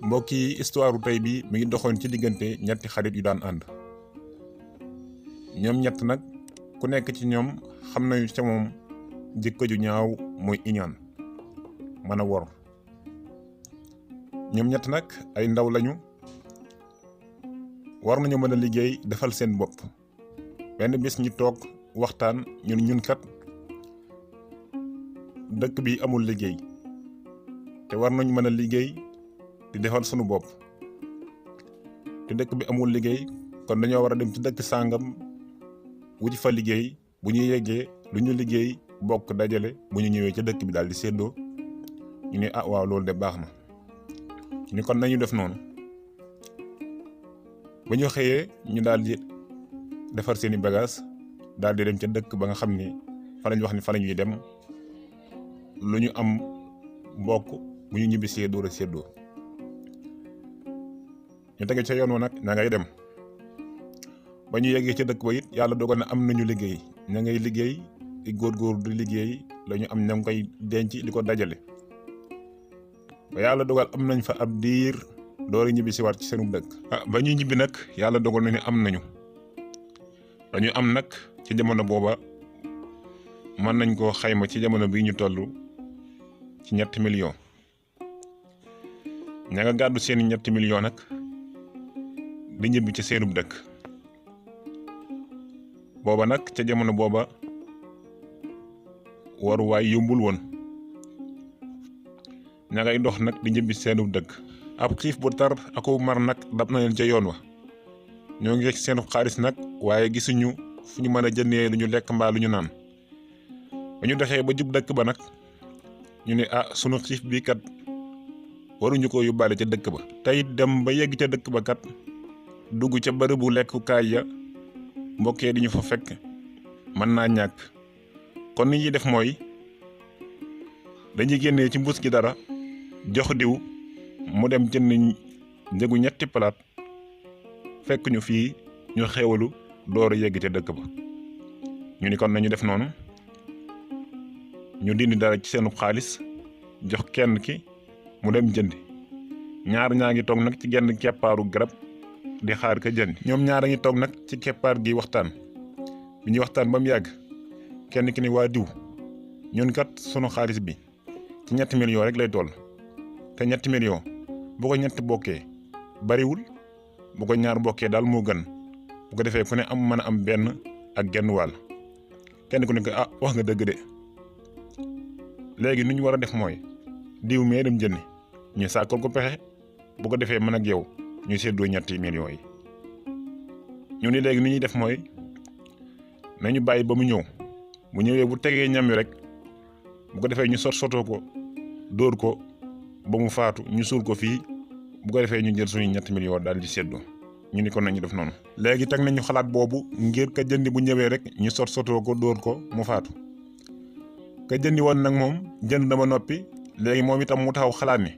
mbokk yi histoire tey bi mi ngi doxoon ci diggante ñetti xarit yu daan ànd ñoom ñett nag ku nekk ci ñoom xam nañu ca moom jikko ju ñaaw muy iñaan mën a wor ñoom ñett nag ay ndaw lañu war nañu mën a liggéey defal seen bopp benn bis ñi toog waxtaan ñun kat dëkk bi amul liggéey te war nañu mën a liggéey di defal sunu bopp te dëkk bi amul liggéey kon dañoo war a dem ci dëkk sàngam wuti fa liggéey bu ñu yeggee lu ñu liggéey bokk dajale bu ñu ñëwee ca dëkk bi daal di séddoo ñu ne ah waaw loolu de baax na ñu kon nañu def noonu ba ñu xëyee ñu daal di defar seeni bagage daal di dem ca dëkk ba nga xam ni fa lañ wax ni fa la ñuy dem lu ñu am bokk bu ñu ñibbisee door a séddoo ñu tege ca yoon wa nag ña ngay dem ba ñu yeggee ca dëkk ba it yàlla dogal na am nañu liggéey ña ngay liggéey di góorgóor di liggéey la ñu am ña ngi koy denc di ko dajale ba yàlla dogal am nañ fa ab diir door a ñibbi si waat ci seenu dëkk. ba ñuy ñibbi nag yàlla dogal na ne am nañu dañu am nag ci jamono booba mën nañ koo xayma ci jamono bii ñu toll ci 3 millions ña nga gàddu seeni 3 millions nag di ñibbi ci seenub dëkk booba nag ca jamono booba waruwaay yombul woon ña ngay dox nag di ñibbi seenub dëkk ab xiif bu tar aku mar nag dab na leen ca yoon wa ñoo ngi seenu xaalis nag waaye gisuñu fu ñu mën a jëndee lu ñu lekk mbaa lu ñu naan ba ñu doxee ba jub dëkk ba nag ñu ne sunu xiif bi kat waruñu ko yóbbaale ca dëkk ba tey dem ba yegg ca dëkk ba kat dugg ca bërëbu lekkukaay ya mbokkee di ñu fa fekk mën naa ñàkk kon ni ñuy def mooy dañuy génnee ci mbuus gi dara jox diw mu dem jënd njëgu 3 palaat fekk ñu fii ñu xewalu door a yegg ca dëkk ba ñu ni kon nañu def noonu ñu dindi dara ci seenu xaalis jox kenn ki mu dem jëndi ñaar ñaa ngi toog nag ci genn keppaaru garab di xaar ka jënd ñoom ñaar a ngi toog nag ci keppaar gi waxtaan bi ñuy waxtaan ba mu yàgg kenn ki ni waa diw ñun kat sunu xaalis bi ci 3 millions rek lay toll te 3 millions bu ko 3 bokkee bariwul bu ko 2 bokkee daal moo gën bu ko defee ku ne am mën a am benn ak genn wàll kenn ku ne ko wax nga dëgg de léegi nu ñu war a def mooy diw mee dem jëndi ñu sàkkal ko pexe bu ko defee mën ak yow ñu séddoo 3 millions yi ñu ni léegi ni ñuy def mooy nañu bàyyi ba mu ñëw bu ñëwee bu tegee ñam wi rek bu ko defee ñu sotoo ko dóor ko ba mu faatu ñu suul ko fii bu ko defee ñu jël suñu 3 millions daal di séddoo ñu ni kon nañu def noonu. léegi teg nañu xalaat boobu ngir ka jëndi bu ñëwee rek ñu sotoo ko dóor ko mu faatu ka jëndi woon nag moom jënd dama noppi léegi moom itam mu taxaw xalaat ni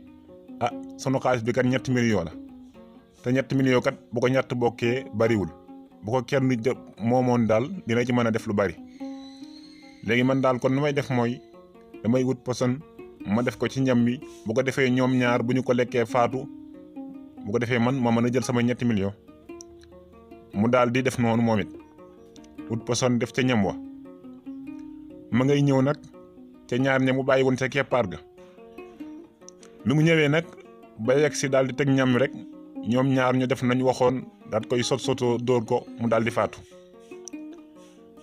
sunu xaalis bi kat 3 millions la te 3 millions kat bu ko 2 bokkee bariwul bu ko kenn moomoon daal dina ci mën a def lu bari léegi man daal kon nu may def mooy damay wut poson ma def ko ci ñam bi bu ko defee ñoom ñaar bu ñu ko lekkee faatu bu ko defee man ma mën a jël sama 3 millions mu daal di def noonu moom it wut poson def ca ñam wa ma ngay ñëw nag ca ñaar ña mu bàyyi woon ca keppaar ga bi mu ñëwee nag ba yegg si daal di teg ñam rek ñoom ñaar ñu def nañ waxoon daal koy sotoo dóor ko mu daal di faatu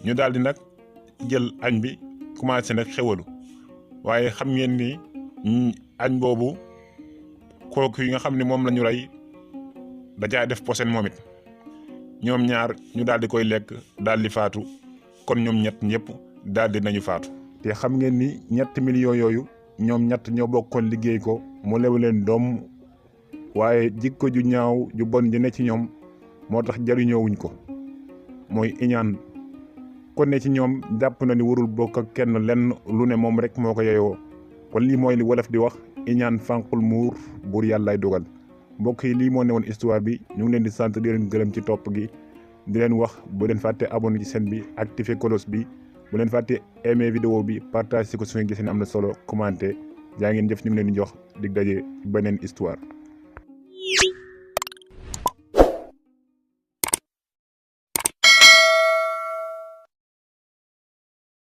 ñu daal di nag jël añ bi commencé nag xewalu waaye xam ngeen ni añ boobu kooku yi nga xam ne moom la ñu rey da caa def posen moom it ñoom ñaar ñu daal di koy lekk daal di faatu kon ñoom ñett ñëpp daal di nañu faatu. te xam ngeen ni 3 millions yooyu ñoom ñett ñoo bokkoon liggéey ko mu lew leen doom waaye jikko ju ñaaw ju bon ji ne ci ñoom moo tax jariñoowuñ ko mooy iñaan kon ne ci ñoom jàpp na ni warul bokk ak kenn lenn lu ne moom rek moo ko yeyoo kon lii mooy li wolof di wax iñaan fànqul muur buur yàllaay dogal mbokk yi lii moo ne woon histoire bi ñu ngi leen di sant di leen gërëm ci topp gi di leen wax bu leen fàtte abonné ci chaîne bi activé cloche bi bu leen fàtte aimé vidéo bi partage ko su ngeen gisee ne am na solo commenté jaa ngeen jëf ñu ngi leen di jox dig daje beneen histoire